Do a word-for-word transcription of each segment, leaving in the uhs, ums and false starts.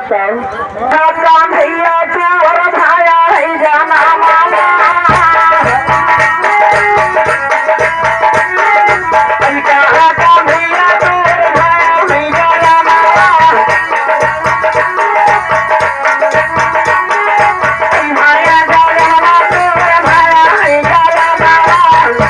काका भैया तू और भाया है जाना मामा। काका भैया तू और भाया है जाना मामा। भाया जाना तू और भाया है जाना मामा।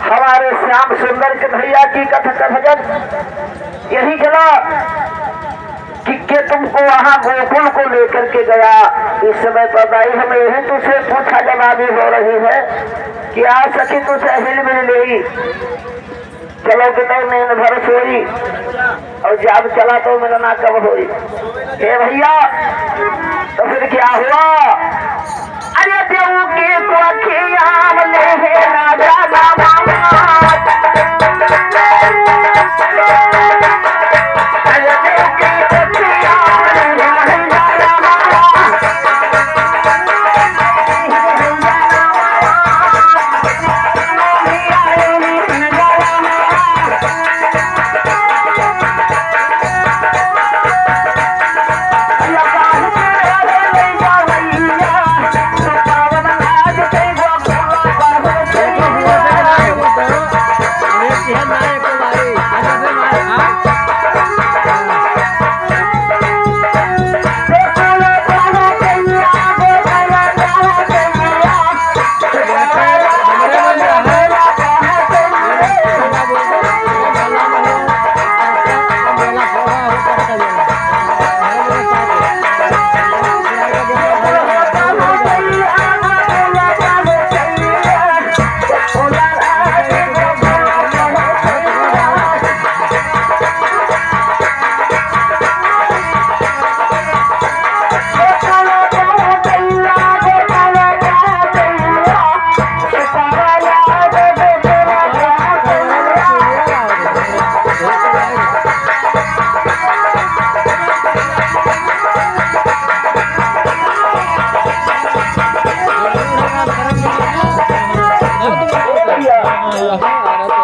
हमारे श्याम सुंदर के भैया की कथा का भजन यही चला कि, के तुमको वहाँ गोकुल को लेकर के गया। इस समय पर दाई हम यही तुझसे पूछा जवाबी हो रही है कि आ सखी तुझसे हिल मिल लेई, चलो कि तो नींद भर सोई और जब चला तो मिलना कब होई। हे भैया, तो फिर क्या हुआ? अरे देव की कोठिया में ले है राजा ना मामा। अरे देव की कोठिया में ले है राजा ना मामा।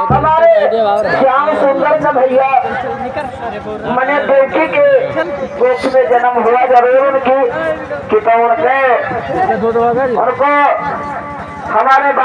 हमारे श्याम सुंदर का भैया मने देवकी के कोख में जन्म हुआ जरूर उनकी, कि तो उनके, उनको हमारे